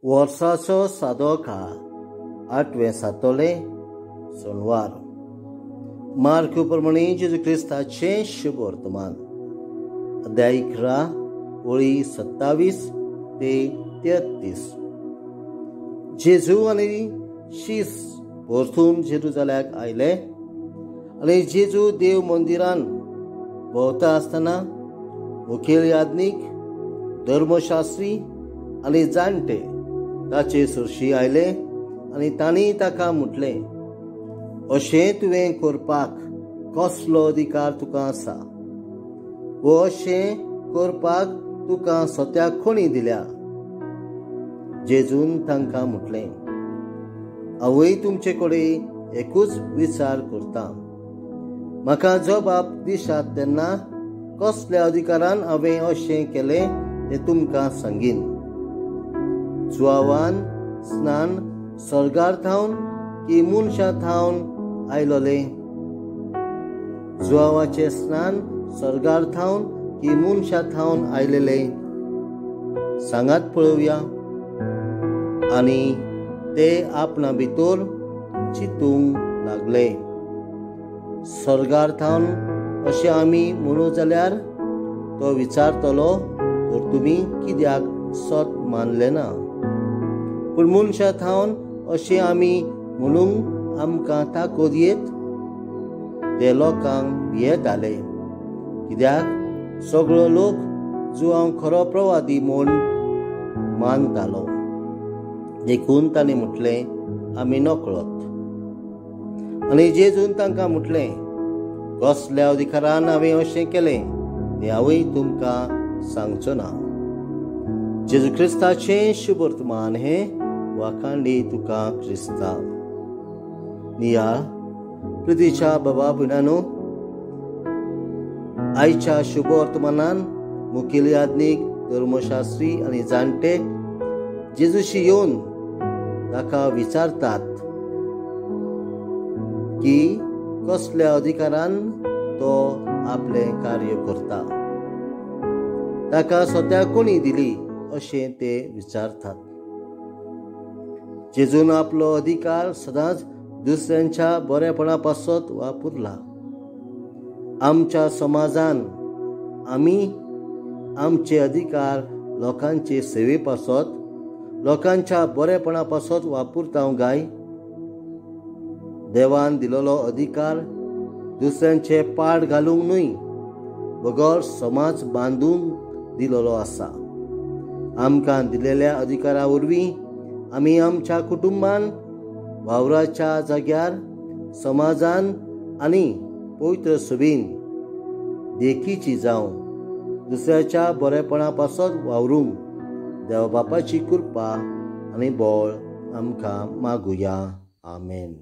वर्साचो सादो काळ आठवें सातोलें सोनवार. मार्क प्रमाणे जेजू क्रिस्ताचें शुभ वर्तमान, अध्याय 11 ओळी 27 ते 33. जेजू आनी शीस परतून जेरुजाल्याक आयले आनी जेजू देव मंदिरान भोंवता आसतना मुखेल याज्ञीक, धर्मशास्त्री आनी जाणटे ताचे सरशी आयले आनी तांणी ताका म्हटलें, अशें तुवें करपाक कसलो अधिकार तुका आसा? वो अशें करपाक तुका सत्याक कोणी दिल्या? जेजून तांकां म्हटलें, हांवूय तुमचे कडेन एकूच विचार करता. म्हाका जबाब दिशात तेन्ना कसल्या अधिकारान हांवें अशें केलें तें तुमकां सांगीन. जुआवान स्नान स्वर्गार थावन की मनशां थावन आयलोलें? जुआवाचें स्नान स्वर्गार थावन की मनशां थावन आयलेलें? सांगात पळोवया. आनी ते आपणा भितर चिंतूंक लागले, स्वर्गार थावन अशें आमी म्हणू जाल्यार तो विचारतलो, तर तुमी कित्याक सत मानलें ना? पूण मनशां थावन अशें आमी म्हणूंक आमकां ताकद येत? ते लोकांक भियेताले, कित्याक सगळो लोक जुआंव खरो प्रवादी म्हूण मानतालो. देखून ताणें म्हटलें, आमी नकळत. आनी जेजून तांकां म्हटलें, कसल्या अधिकारान हांवें अशें केलें तें हांवूय तुमकां सांगचो ना. जेजू क्रिस्ताचें शुभ वर्तमान हें. वाखांडी तुका क्रिस्ता. नियाळ प्रितीच्या बाबा भयणानो, आयच्या शुभ वर्तमानान मुखेल याज्ञीक, धर्मशास्त्री आनी जाणटे जेजूशी येवन ताका विचारतात की कसल्या अधिकारान तो आपलें कार्य करता, ताका सत्या कोणी दिली अशें ते विचारतात. जेजून आपलो अधिकार सदांच दुसऱ्यांच्या बरेपणा पासत वापरला. आमच्या समाजान आमी आमचे अधिकार लोकांचे सेवे पासत, लोकांच्या बरेपणा पासत वापरता गाय? देवान दिलेलो अधिकार दुसऱ्यांचे पाड घालूंक न्हय, बगर समाज बांदूंक दिलेलो आसा. आमकां दिलेल्या अधिकारा वरवीं आमी आमच्या कुटुंबान, वावराच्या जाग्यार, समाजान आनी पवित्र सभेन देखीची जावन दुसऱ्याच्या बरेपणा पासत वावरूंक देव बापाची कृपा आनी बळ आमकां मागुया. आमेन.